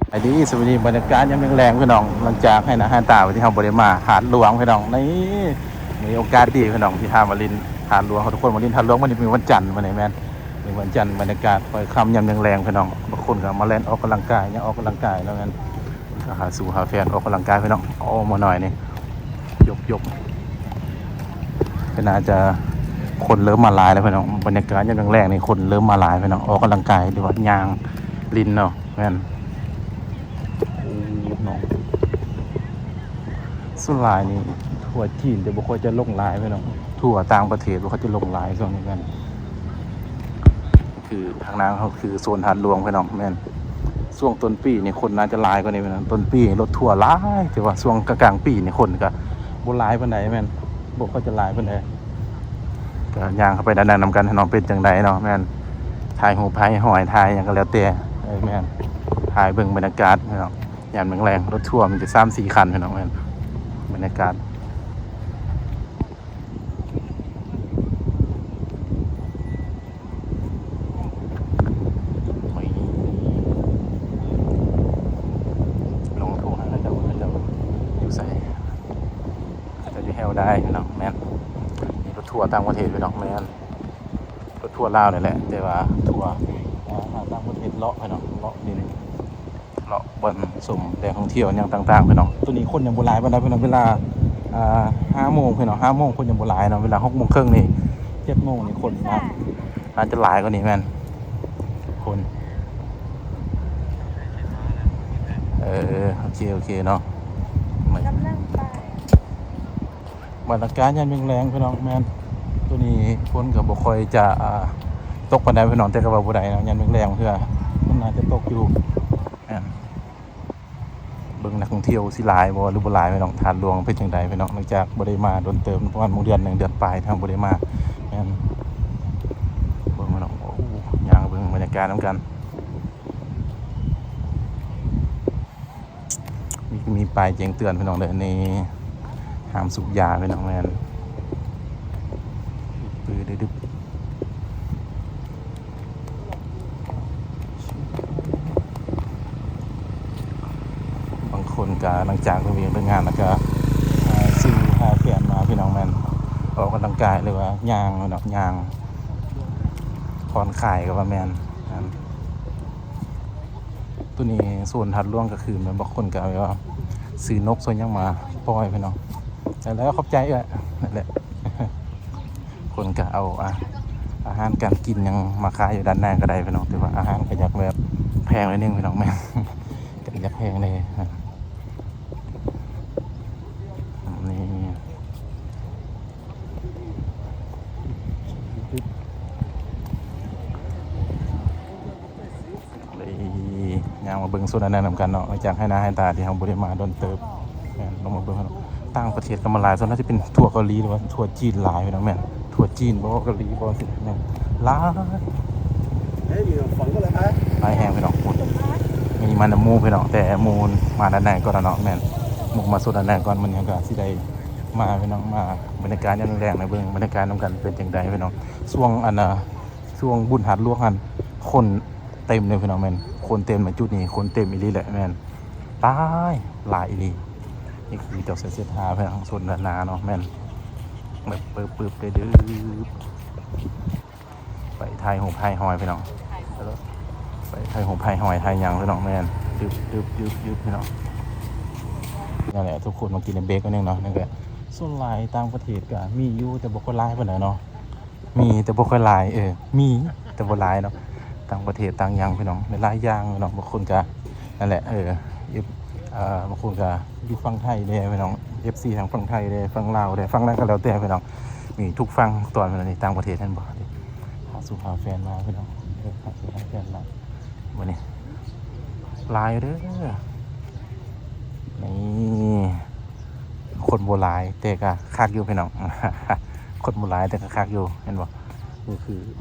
ສະບາຍດີ ສະບາຍດີ ບັນຍາກາດຍາມແລງໆ ພີ່ນ້ອງ ຫຼັງຈາກໃຫ້ໜ້າໃຫ້ຕາທີ່ເຮົາບໍ່ໄດ້ມາຫາດຫຼວງ ພີ່ນ້ອງ ນີ້ມີໂອກາດດີ ພີ່ນ້ອງ ທີ່ຫາມາຫຼິ້ນຫາດຫຼວງ ທຸກຄົນມາຫຼິ້ນຫາດຫຼວງ ມື້ນີ້ເປັນວັນຈັນ ມື້ນີ້ແມ່ນ ເປັນວັນຈັນ ບັນຍາກາດຄ່ອຍຄ່ຳຍາມແລງໆ ພີ່ນ້ອງ ບາງຄົນກໍມາແລ່ນອອກກຳລັງກາຍ ຍັງອອກກຳລັງກາຍເນາະ ແມ່ນ ຫາສູ່ຫາແຟນອອກກຳລັງກາຍ ພີ່ນ້ອງ ໂອ້ ໝໍນ້ອຍນີ້ ຍົກໆ ກໍໜ້າຈະຄົນເລີ່ມມາຫຼາຍແລ້ວ ພີ່ນ້ອງ ບັນຍາກາດຍາມແລງໆ ນີ້ຄົນເລີ່ມມາຫຼາຍ ພີ່ນ້ອງ ອອກກຳລັງກາຍ ຫຼືວ່າຍ່າງຫຼິ້ນເນາະ ແມ່ນ ໂອ້ ເນາະ ສ່ວນຫຼາຍນີ້ທົ່ວຈີນຈະບໍ່ຄ່ອຍຈະລົງຫຼາຍ ພີ່ນ້ອງ ທົ່ວຕ່າງປະເທດບໍ່ຄ່ອຍຈະລົງຫຼາຍຊ່ວງນີ້ແມ່ນ ຄືທາງໜ້າເຮົາຄືໂຊນຫາດຫຼວງ ພີ່ນ້ອງ ແມ່ນ ຊ່ວງຕົ້ນປີນີ້ຄົນໜ້າຈະຫຼາຍກວ່ານີ້ ພີ່ນ້ອງ ຕົ້ນປີລົດທົວຫຼາຍ ແຕ່ວ່າຊ່ວງກາງໆປີນີ້ຄົນກໍບໍ່ຫຼາຍປານໃດ ແມ່ນ ບໍ່ຄ່ອຍຈະຫຼາຍປານໃດ ກໍຍ່າງເຂົ້າໄປດ້ານໃນນຳກັນເນາະ ເປັນຈັ່ງໃດເນາະ ແມ່ນ ຖ່າຍຮູບ ຖ່າຍຮອຍ ຖ່າຍຫຍັງກໍແລ້ວແຕ່ ເອີ ແມ່ນ ຖ່າຍເບິ່ງບັນຍາກາດເນາະ ຍາມແລງໆ ລົດທົວມີແຕ່ສາມສີ່ຄັນ ພີ່ນ້ອງ ແມ່ນ ບັນຍາກາດ ນີ້ ລອງໂທຫາເຂົາເຈົ້າ ເຂົາເຈົ້າຢູ່ໃສ ເຂົາເຈົ້າຢູ່ແຖວໃດເນາະ ແມ່ນ ມີລົດທົວຕ່າງປະເທດ ພີ່ນ້ອງ ແມ່ນ ລົດທົວລາວນີ້ແຫຼະ ແຕ່ວ່າທົວ ເອີ ທາງຕ່າງປະເທດເລາະ ພີ່ນ້ອງ ເລາະຫຼິ້ນ ເລາະບ່ອນຊົມແຫຼ່ງທ່ອງທ່ຽວຫຍັງຕ່າງໆ ພີ່ນ້ອງ ໂຕນີ້ຄົນຍັງບໍ່ຫຼາຍປານໃດ ພີ່ນ້ອງ ເວລາ ອ່າ ຫ້າໂມງ ພີ່ນ້ອງ ຫ້າໂມງຄົນຍັງບໍ່ຫຼາຍເນາະ ເວລາຫົກໂມງເຄິ່ງນີ້ ເຈັດໂມງນີ້ຄົນໜ້າ ໜ້າຈະຫຼາຍກວ່ານີ້ແມ່ນ ຄົນ ເອີ ໂອເຄ ໂອເຄເນາະ ກຳລັງໄປ ບັນຍາກາດຍາມແລງໆ ພີ່ນ້ອງ ແມ່ນ ໂຕນີ້ຝົນກໍບໍ່ຄ່ອຍຈະ ອ່າ ຕົກປານໃດ ພີ່ນ້ອງ ແຕ່ກໍວ່າບໍ່ໄດ້ເນາະ ຍາມແລງໆ ເທື່ອມັນໜ້າຈະຕົກຢູ່ ແມ່ນ ເບິ່ງນັກທ່ອງທ່ຽວຊິຫຼາຍບໍ່ ຫຼືບໍ່ຫຼາຍ ພີ່ນ້ອງ ທາດຫຼວງເປັນຈັ່ງໃດ ພີ່ນ້ອງ ຫຼັງຈາກບໍ່ໄດ້ມາດົນເຕີບ ປະມານເດືອນໜຶ່ງ ເດືອນປາຍ ທາງບໍ່ໄດ້ມາ ແມ່ນ ເບິ່ງ ພີ່ນ້ອງ ໂອ້ ຍ່າງເບິ່ງບັນຍາກາດນຳກັນ. ມີ ມີປ້າຍແຈ້ງເຕືອນ ພີ່ນ້ອງເດີ ນີ້ ຫ້າມສູບຢາ ພີ່ນ້ອງ ແມ່ນ ປືດຶບ ບາງຄົນກະຫຼັງຈາກເລີກວຽກເລີກງານ ແລ້ວກະ ອ່າ ຊື້ຫາແຟນມາ ພີ່ນ້ອງ ແມ່ນ ອອກກຳລັງກາຍ ຫຼືວ່າຍ່າງເນາະ ຍ່າງ ຜ່ອນຄາຍກໍວ່າແມ່ນ ແມ່ນ. ໂຕນີ້ໂຊນທາດຫຼວງກາງຄືນ ບາງຄົນກໍແບບວ່າຊື້ນົກຊື້ຫຍັງມາປ່ອຍ ພີ່ນ້ອງ ແລ້ວຂອບໃຈເອື້ອຍ ນັ້ນແຫຼະ ຄົນກໍເອົາອາ ອາຫານການກິນຫຍັງມາຂາຍຢູ່ດ້ານໜ້າກໍໄດ້ ພີ່ນ້ອງ ແຕ່ວ່າອາຫານກໍຢາກແບບແພງໜ້ອຍໜຶ່ງ ພີ່ນ້ອງ ແມ່ນ ກໍຢາກແພງແດ່ ນີ້. ໄດ້ຍ່າງມາເບິ່ງໂຊນອັນນັ້ນນຳກັນເນາະ ຫຼັງຈາກໃຫ້ໜ້າໃຫ້ຕາທີ່ເຮົາບໍ່ໄດ້ມາດົນເຕີບ ແມ່ນ ລອງມາເບິ່ງເນາະ ຕ່າງປະເທດກໍມາຫຼາຍ ສ່ວນຫຼາຍຈະເປັນທົ່ວເກົາຫຼີ ຫຼືວ່າທົ່ວຈີນຫຼາຍ ພີ່ນ້ອງ ແມ່ນ ທົ່ວຈີນບໍ່ ເກົາຫຼີບໍ່ ຊິແມ່ນຫຼາຍ ຫຼາຍແຮງ ພີ່ນ້ອງ ໂອ້ຍ ມີມານຳໝູ່ ພີ່ນ້ອງ ແຕ່ໝູ່ມາດ້ານໃນກ່ອນເນາະ ແມ່ນ ໝູ່ມາໂຊນດ້ານໃນກ່ອນ ມື້ນີ້ເຮົາກໍຊິໄດ້ ມາພີ່ນ້ອງ ມາບັນຍາກາດຍາມແລງໆ ມາເບິ່ງບັນຍາກາດນຳກັນເປັນຈັ່ງໃດພີ່ນ້ອງ ຊ່ວງອັນນ່າ ຊ່ວງບຸນຫາດຫຼວງຫັ້ນ ຄົນເຕັມເລີຍພີ່ນ້ອງ ແມ່ນ ຄົນເຕັມ ມາຈຸດນີ້ຄົນເຕັມອີ່ຫຼີແຫຼະ ແມ່ນ ຫຼາຍ ຫຼາຍອີ່ຫຼີ ນີ້ຄືເຈົ້າໃສ່ເສດຫາພີ່ນ້ອງ ສົນທະນາເນາະ ແມ່ນ ປຶບໆ ໄປຖ່າຍຮູບຖ່າຍຮອຍພີ່ນ້ອງ ໄປຖ່າຍຮູບຖ່າຍຮອຍຖ່າຍຫຍັງພີ່ນ້ອງ ແມ່ນ ຕຶບໆໆພີ່ນ້ອງ ນັ້ນແຫຼະ ທຸກຄົນມາກິນເບຣກໜຶ່ງເນາະ ນັ້ນກະສ່ວນຫຼາຍຕ່າງປະເທດກະມີຢູ່ ແຕ່ບໍ່ຄ່ອຍຫຼາຍປານໃດເນາະ ມີແຕ່ບໍ່ຄ່ອຍຫຼາຍ ເອີ ມີແຕ່ບໍ່ຫຼາຍເນາະ ຕ່າງປະເທດຕ່າງຫຍັງພີ່ນ້ອງ ຫຼາຍໆຢ່າງເນາະ ບາງຄົນກະ ນັ້ນແຫຼະ ເອີ ເອັຟ ເອີ ບາງຄົນກະຢູ່ຝັ່ງໄທແດ່ພີ່ນ້ອງ ເອັຟຊີ ທາງຝັ່ງໄທແດ່ ຝັ່ງລາວແດ່ ຝັ່ງໃດກໍແລ້ວແຕ່ພີ່ນ້ອງ ມີທຸກຝັ່ງທຸກຕອນພີ່ນ້ອງ ນີ້ຕ່າງປະເທດເຫັນບໍ່ ຫາສູ່ຫາແຟນມາພີ່ນ້ອງ ເອີ ຫາສູ່ຫາແຟນມາ ມື້ນີ້ຫຼາຍເດີ ນີ້ ຄົນບໍ່ຫຼາຍແຕ່ກໍຄັກຢູ່ພີ່ນ້ອງ ຄົນບໍ່ຫຼາຍແຕ່ກໍຄັກຢູ່ ເຫັນບໍ່ ນີ້ຄື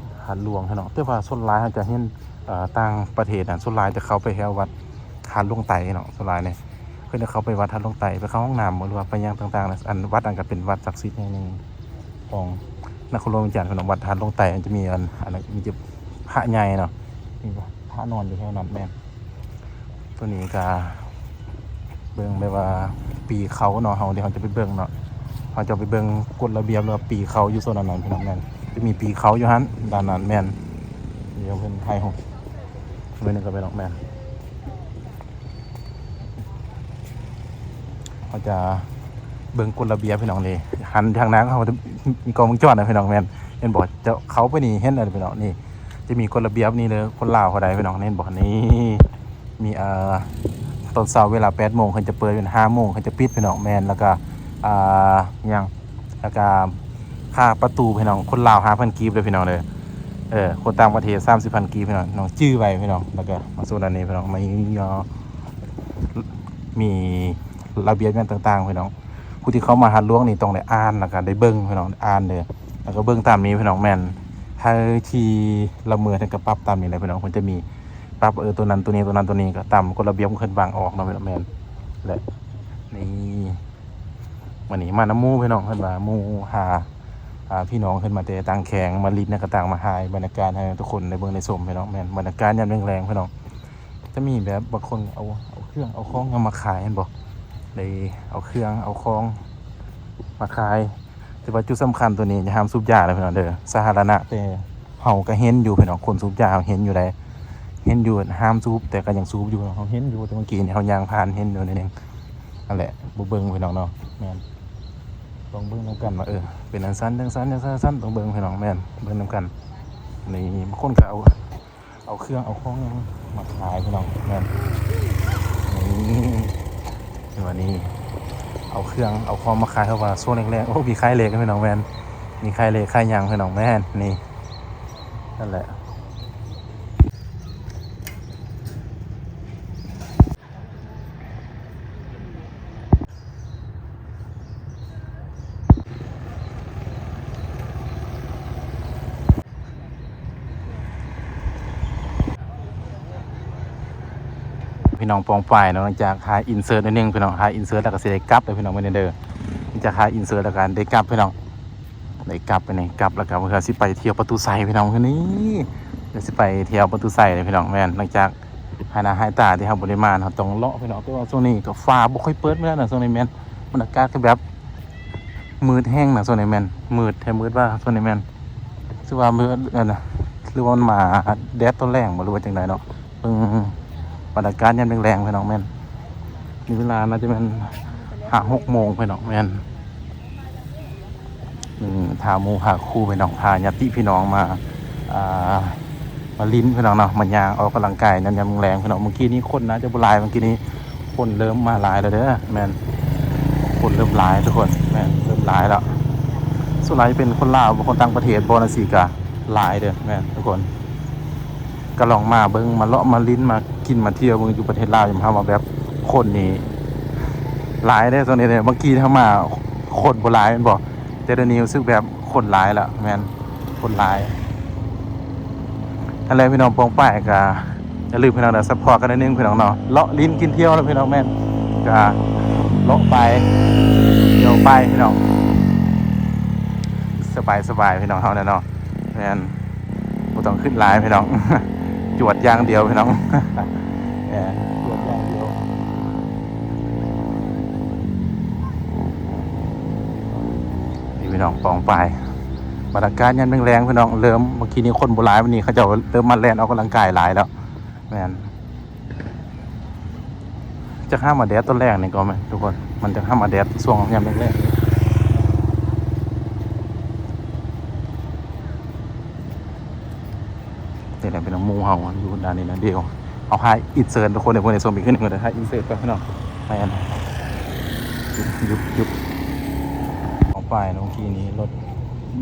ຫາດຫຼວງພີ່ນ້ອງ ແຕ່ວ່າສ່ວນຫຼາຍເຮົາຈະເຫັນ ເອີ ຕ່າງປະເທດນະ ສ່ວນຫຼາຍຈະເຂົ້າໄປແຖວວັດຫາດຫຼວງໄຕເນາະ ສ່ວນຫຼາຍນີ້ ເພິ່ນຈະເຂົ້າໄປວັດຫາດຫຼວງໄຕ ໄປເຂົ້າຫ້ອງນ້ຳ ຫຼືວ່າໄປຫຍັງຕ່າງໆ ອັນວັດນັ້ນກໍເປັນວັດສັກສິດແຫ່ງໜຶ່ງຂອງນະຄອນຫຼວງວຽງຈັນເນາະ ວັດຫາດຫຼວງໄຕ ມັນຈະມີອັນ ອັນນັ້ນ ມີແຕ່ພະໃຫຍ່ເນາະ ມີພະນອນຢູ່ແຖວນັ້ນ ແມ່ນ ໂຕນີ້ກະເບິ່ງແບບວ່າປີເຂົາເນາະ ເຮົາ ດຽວເຮົາຈະໄປເບິ່ງເນາະ ເຮົາຈະໄປເບິ່ງກົດລະບຽບ ຫຼືວ່າປີເຂົາຢູ່ໂຊນນັ້ນພີ່ນ້ອງ. ແມ່ນ ຈະມີປີເຂົາຢູ່ຫັ້ນ ດ້ານນັ້ນ. ແມ່ນ ດຽວເພິ່ນຖ່າຍຮູບ ໜ້ອຍໜຶ່ງກໍໄປດອກ. ແມ່ນ ເຮົາຈະເບິ່ງກົດລະບຽບພີ່ນ້ອງເດ້ ຫັນທາງໜ້າເຮົາ ມີກ້ອງວົງຈອນນະພີ່ນ້ອງ. ແມ່ນ ເຫັນບໍ່ ເຈົ້າເຂົ້າໄປນີ້ເຫັນແລ້ວພີ່ນ້ອງ. ນີ້ຈະມີກົດລະບຽບນີ້ເດີ ຄົນລາວເຮົາໄດ້ພີ່ນ້ອງ ເຫັນບໍ່ ນີ້ ມີ ເອີ ຕອນເຊົ້າເວລາແປດໂມງເພິ່ນຈະເປີດ ເປັນຫ້າໂມງເພິ່ນຈະປິດພີ່ນ້ອງ. ແມ່ນ ແລ້ວກະ ອ່າ ຫຍັງ ແລ້ວກະຄ່າປະຕູພີ່ນ້ອງ ຄົນລາວຫ້າພັນກີບເດີພີ່ນ້ອງເດີ. ເອີ ຄົນຕ່າງປະເທດສາມສິບພັນກີບພີ່ນ້ອງ ນ້ອງຈື່ໄວ້ພີ່ນ້ອງ. ແລ້ວກະມາໂຊນອັນນີ້ພີ່ນ້ອງ ມີ ມີລະບຽບຫຍັງຕ່າງໆພີ່ນ້ອງ. ຜູ້ທີ່ເຂົ້າມາຫາດຫຼວງນີ້ຕ້ອງໄດ້ອ່ານ ແລ້ວກະໄດ້ເບິ່ງພີ່ນ້ອງ ໄດ້ອ່ານເດີ ແລ້ວກະເບິ່ງຕາມນີ້ພີ່ນ້ອງ. ແມ່ນ ໃຜທີ່ລະເມີດໃຫ້ກະປັບຕາມນີ້ແຫຼະພີ່ນ້ອງ. ເພິ່ນຈະມີປັບ ເອີ ໂຕນັ້ນໂຕນີ້ ໂຕນັ້ນໂຕນີ້ ກະຕາມກົດລະບຽບເພິ່ນວາງອອກເນາະພີ່ນ້ອງ. ແມ່ນ ແລະ ນີ້ ມື້ນີ້ມານຳໝູ່ພີ່ນ້ອງ ເພິ່ນວ່າໝູ່ຫາ ອ່າ ພີ່ນ້ອງເພິ່ນມາແຕ່ຕ່າງແຂວງ ມາຫຼິ້ນໃນກະຕ່າງມາຖ່າຍບັນຍາກາດໃຫ້ທຸກຄົນໄດ້ເບິ່ງໄດ້ຊົມພີ່ນ້ອງ. ແມ່ນ ບັນຍາກາດຍາມແລງໆພີ່ນ້ອງ ຈະມີແບບບາງຄົນເອົາ ເອົາເຄື່ອງເອົາຂອງຫຍັງມາຂາຍ ເຫັນບໍ່ ໄດ້ເອົາເຄື່ອງເອົາຂອງມາຂາຍ. ແຕ່ວ່າຈຸດສຳຄັນໂຕນີ້ ຢ່າຫ້າມສູບຢາເດີພີ່ນ້ອງເດີ ສາທາລະນະ. ແຕ່ເຮົາກະເຫັນຢູ່ພີ່ນ້ອງ ຄົນສູບຢາເຮົາເຫັນຢູ່ໃດ ເຫັນຢູ່ ຫ້າມສູບ ແຕ່ກະຍັງສູບຢູ່. ເຮົາເຫັນຢູ່ ແຕ່ເມື່ອກີ້ນີ້ເຮົາຍ່າງຜ່ານເຫັນຢູ່ໜ້ອຍໜຶ່ງ. ຫັ້ນແຫຼະ ບໍ່ເບິ່ງພີ່ນ້ອງເນາະ. ແມ່ນ ຕ້ອງເບິ່ງນຳກັນວ່າ ເອີ ເປັນອັນຊັ້ນຈັ່ງຊັ້ນຈັ່ງຊັ້ນ ຕ້ອງເບິ່ງພີ່ນ້ອງ. ແມ່ນ ເບິ່ງນຳກັນ. ນີ້ບາງຄົນກະເອົາ ເອົາເຄື່ອງເອົາຂອງຫຍັງມາຂາຍພີ່ນ້ອງ. ແມ່ນ ນີ້ ເຫັນວ່ານີ້ ເອົາເຄື່ອງເອົາຂອງມາຂາຍ ເພາະວ່າຊ່ວງແລງໆ ໂອ້ ມີຂາຍເລກພີ່ນ້ອງ. ແມ່ນ ມີຂາຍເລກຂາຍຫຍັງພີ່ນ້ອງ. ແມ່ນ ນີ້ ນັ້ນແຫຼະ. ພີ່ນ້ອງປ້ອງປາຍເນາະ ຫຼັງຈາກຖ່າຍອິນເສີດໜ້ອຍໜຶ່ງພີ່ນ້ອງ ຖ່າຍອິນເສີດແລ້ວກະຊິໄດ້ກັບເດີພີ່ນ້ອງ. ມື້ນີ້ເດີ ຫຼັງຈາກຖ່າຍອິນເສີດແລ້ວກະໄດ້ກັບພີ່ນ້ອງ. ໄດ້ກັບໄປນີ້ ກັບແລ້ວກະເຮົາຊິໄປທ່ຽວປະຕູໄຊພີ່ນ້ອງ. ມື້ນີ້ເຮົາຊິໄປທ່ຽວປະຕູໄຊເລີຍພີ່ນ້ອງ. ແມ່ນ ຫຼັງຈາກຫາຍໜ້າຫາຍຕາທີ່ເຮົາບໍ່ໄດ້ມາ ເຮົາຕ້ອງເລາະພີ່ນ້ອງ. ແຕ່ວ່າຊ່ວງນີ້ກະຟ້າບໍ່ຄ່ອຍເປີດແລ້ວນະ ຊ່ວງນີ້ແມ່ນ ບັນຍາກາດກະແບບມືດແຮງນະ ຊ່ວງນີ້ແມ່ນ ມືດແທ້ມືດວ່າ ຊ່ວງນີ້ແມ່ນ ຄືວ່າມືດອັນນະ ຫຼືວ່າມັນມາແດດຕອນແລງບໍ່ ຫຼືວ່າຈັ່ງໃດເນາະ. ເບິ່ງບັນຍາກາດຍາມແລງໆ ພີ່ນ້ອງ. ແມ່ນ ນີ້ເວລາໜ້າຈະແມ່ນຫ້າຫົກໂມງພີ່ນ້ອງ. ແມ່ນ ອືມ ພາໝູ່ພາຄູ່ພີ່ນ້ອງ ພາຍາດຕິພີ່ນ້ອງມາ ອ່າ ມາຫຼິ້ນພີ່ນ້ອງເນາະ ມາຍ່າງອອກກຳລັງກາຍຍາມແລງພີ່ນ້ອງ. ມື້ກີ້ນີ້ຄົນໜ້າຈະບໍ່ຫຼາຍ ມື້ກີ້ນີ້ຄົນເລີ່ມມາຫຼາຍແລ້ວເດີ. ແມ່ນ ຄົນເລີ່ມຫຼາຍທຸກຄົນ. ແມ່ນ ເລີ່ມຫຼາຍແລ້ວ ສ່ວນຫຼາຍຈະເປັນຄົນລາວ ຄົນຕ່າງປະເທດບໍ່ ຈັ່ງຊີ້ກະຫຼາຍເດີ. ແມ່ນ ທຸກຄົນ ກະລອງມາເບິ່ງ ມາເລາະມາຫຼິ້ນ ມາກິນມາທ່ຽວເບິ່ງຢູ່ປະເທດລາວ ຢາມເຮົາວ່າແບບຄົນນີ້ຫຼາຍເດ້ ຊ່ວງນີ້ເດ້. ບາງທີເຮົາມາຄົນບໍ່ຫຼາຍແມ່ນບໍ່ ແຕ່ດຽວນີ້ຮູ້ສຶກແບບຄົນຫຼາຍລະ. ແມ່ນ ຄົນຫຼາຍ. ຫັ້ນແຫຼະພີ່ນ້ອງປ້ອງປາຍ ກະຢ່າລືມພີ່ນ້ອງເດີ ຊັບພອດກັນໜ້ອຍໜຶ່ງພີ່ນ້ອງເນາະ ເລາະຫຼິ້ນກິນທ່ຽວລະພີ່ນ້ອງ. ແມ່ນ ກະເລາະໄປທ່ຽວໄປພີ່ນ້ອງ ສະບາຍໆ ພີ່ນ້ອງເຮົາແຫຼະເນາະ. ແມ່ນ ບໍ່ຕ້ອງຄິດຫຼາຍພີ່ນ້ອງ ຈວດຢ່າງດຽວພີ່ນ້ອງ. ແມ່ນ ຈວດຢ່າງດຽວ. ນີ້ພີ່ນ້ອງປ້ອງປາຍ ບັນຍາກາດຍາມແລງໆ ພີ່ນ້ອງ ເລີ່ມ ເມື່ອກີ້ນີ້ຄົນບໍ່ຫຼາຍ ວັນນີ້ເຂົາເຈົ້າເລີ່ມມາແລ່ນອອກກຳລັງກາຍຫຼາຍແລ້ວ. ແມ່ນ ຈັກຫາມາແດດຕອນແລງນີ້ກໍແມ່ນທຸກຄົນ ມັນຈັກຫາມາແດດຊ່ວງຍາມແລງໆ. ນີ້ແຫຼະເປັນໝູ່ເຮົາຢູ່ດ້ານນີ້ນະ ດຽວເຮົາຖ່າຍອິນເສີດທຸກຄົນ ດຽວເພິ່ນໄດ້ຊົມອີກຄືນໜຶ່ງ ເພິ່ນໄດ້ຖ່າຍອິນເສີດກ່ອນພີ່ນ້ອງ. ແມ່ນ ຢຸດ ຢຸດ ຢຸດ ອອກໄປເນາະ. ເມື່ອກີ້ນີ້ລົດ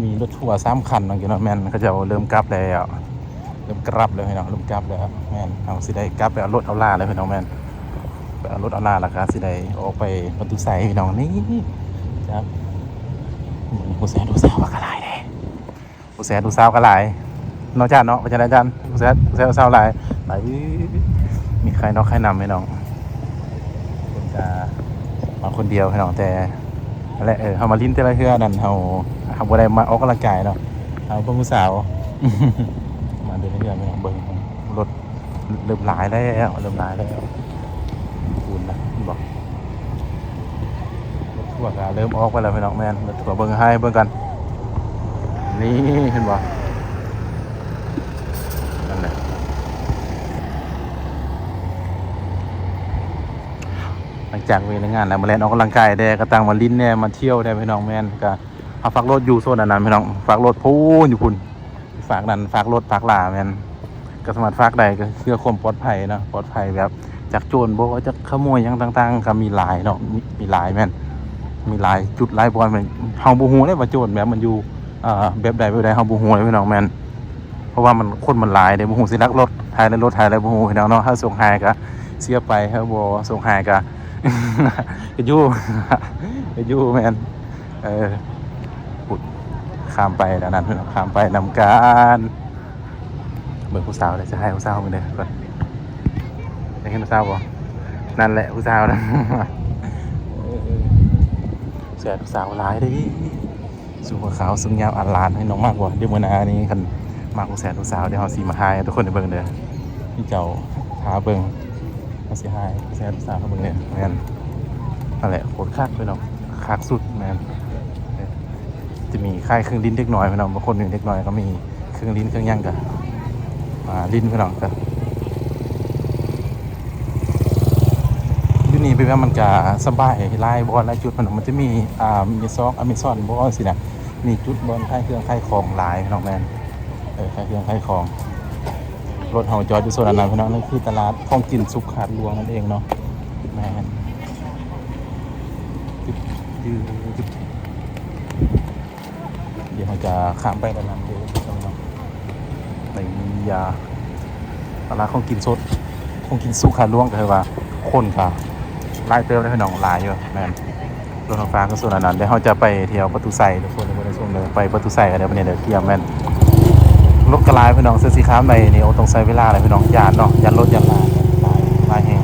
ມີລົດທົວສາມຄັນເນາະ ເນາະ ແມ່ນ ເຂົາເຈົ້າເລີ່ມກັບແລ້ວ ເລີ່ມກັບແລ້ວພີ່ນ້ອງ ເລີ່ມກັບແລ້ວ. ແມ່ນ ເຮົາຊິໄດ້ກັບໄປເອົາລົດເອົາລາແລ້ວພີ່ນ້ອງ. ແມ່ນ ໄປເອົາລົດເອົາລາ ແລ້ວກະຊິໄດ້ອອກໄປປະຕູໄຊພີ່ນ້ອງ. ນີ້ ຈັກ ມື້ນີ້ຜູ້ແຊດຜູ້ສາວວ່າກະຫຼາຍເດ້ ຜູ້ແຊດຜູ້ສາວກະຫຼາຍເນາະ ຈານເນາະ. ເປັນຈັ່ງໃດຈານ ຜູ້ແຊດ ຜູ້ແຊດຜູ້ສາວຫຼາຍ ຫຼາຍ ມີໃຄນອກໃຄນຳພີ່ນ້ອງ. ເພິ່ນກະມາຄົນດຽວພີ່ນ້ອງ ແຕ່ ຫັ້ນແຫຼະ ເອີ ເຮົາມາຫຼິ້ນແຕ່ລະເທື່ອນັ້ນ ເຮົາ ເຮົາບໍ່ໄດ້ມາອອກກຳລັງກາຍເນາະ ເຮົາເບິ່ງຜູ້ສາວ ມາແຕ່ລະເທື່ອພີ່ນ້ອງ. ເບິ່ງລົດເລີ່ມຫຼາຍແລ້ວ ເລີ່ມຫຼາຍແລ້ວ. ปูนนะ เห็นบ่ รถทัวร์ก็เริ่มออกไปแล้วพี่น้อง แม่น รถทัวร์ เบิ่งให้เบิ่งกัน นี่ เห็นบ่ นั่นแหละ หลังจากเฮ็ดงานแล้ว มาแล่นออกกำลังกายแด่ ก็ตั้งมาลิ้นแด่ มาเที่ยวแด่พี่น้อง แม่น ก็ เฮาฝากรถอยู่โซนอันนั้นพี่น้อง ฝากรถพู้นอยู่พุ้น ฝากนั่น ฝากรถ ฝากหล้า แม่น ก็สามารถฝากได้ ก็เพื่อความปลอดภัยเนาะ ปลอดภัยแบบจากโจรบ่ จากขโมยหยังต่างๆ ก็มีหลายเนาะ มี มีหลาย แม่น มีหลายจุดหลายบ่อน แม่น เฮาบ่ฮู้เด้ว่าโจรแบบมันอยู่ เอ่อ แบบใดแบบใด เฮาบ่ฮู้เด้พี่น้อง แม่น เพราะว่ามัน คนมันหลายเด้ บ่ฮู้สิลักรถ ไผลักรถ ไผลักบ่ฮู้พี่น้องเนาะ ถ้าส่งหายก็เสียไป ถ้าบ่ส่งหายก็ ก็อยู่ ก็อยู่ แม่น เออ พุ้น ข้ามไปด้านนั้นพี่น้อง ข้ามไปนำกัน เบิ่งผู้สาวเด้อ จะให้ผู้สาวเบิ่งเด้อ ก่อน ได้เห็นผู้สาวบ่ นั่นแหละผู้สาวนะ เออ แสดผู้สาวหลายเด้ สูงขาวสูงยาวอันหลานให้น้องมากบ่ เดี๋ยวมื้อหน้านี้คันมากผู้แสดผู้สาว เดี๋ยวเฮาสิมาถ่ายให้ทุกคนได้เบิ่งเด้อ ที่เจ้าพาเบิ่ง เฮาสิถ่ายผู้แสดผู้สาวให้เบิ่งเด้อ แม่น นั่นแหละ โคตรคักเลยเนาะ คักสุด แม่น จะมีค่ายเครื่องลิ้นเด็กน้อยพี่น้อง บางคนนี่เด็กน้อยก็มีเครื่องลิ้นเครื่องหยังก็ อ่า ลิ้นพี่น้องก็ อยู่นี่ไปว่ามันก็สบาย หลายบ่อนหลายจุดพี่น้อง มันจะมี อ่า มีซอก Amazon บ่อนสินะ มีจุดบ่อนขายเครื่องขายของหลายพี่น้อง แม่น เออ ขายเครื่องขายของ รถเฮาจอดอยู่โซนอันนั้นพี่น้อง นั่นคือตลาดของกินสุขขาดหลวงนั่นเองเนาะ แม่น จึ๊บ จึ๊บ จึ๊บ เดี๋ยวเฮาจะข้ามไปด้านนั้นเด้อพี่น้องเนาะ ไปยา ตลาดของกินสด ของกินสุขขาดหลวง ก็คือว่าคนก็หลายเติบเลยพี่น้อง หลายอยู่ แม่น รถไฟฟ้าก็ส่วนอันนั้น เดี๋ยวเฮาจะไปเที่ยวประตูไซ ทุกคน เดี๋ยวไปประตูไซกัน เดี๋ยวบัดนี้เด้อ เตรียมแม่น รถก็หลายพี่น้อง เสื้อสีขาวในนี่ โอ้ ต้องใช้เวลาเลยพี่น้อง ย่านเนาะ ย่านรถย่านลา หลาย หลายแฮง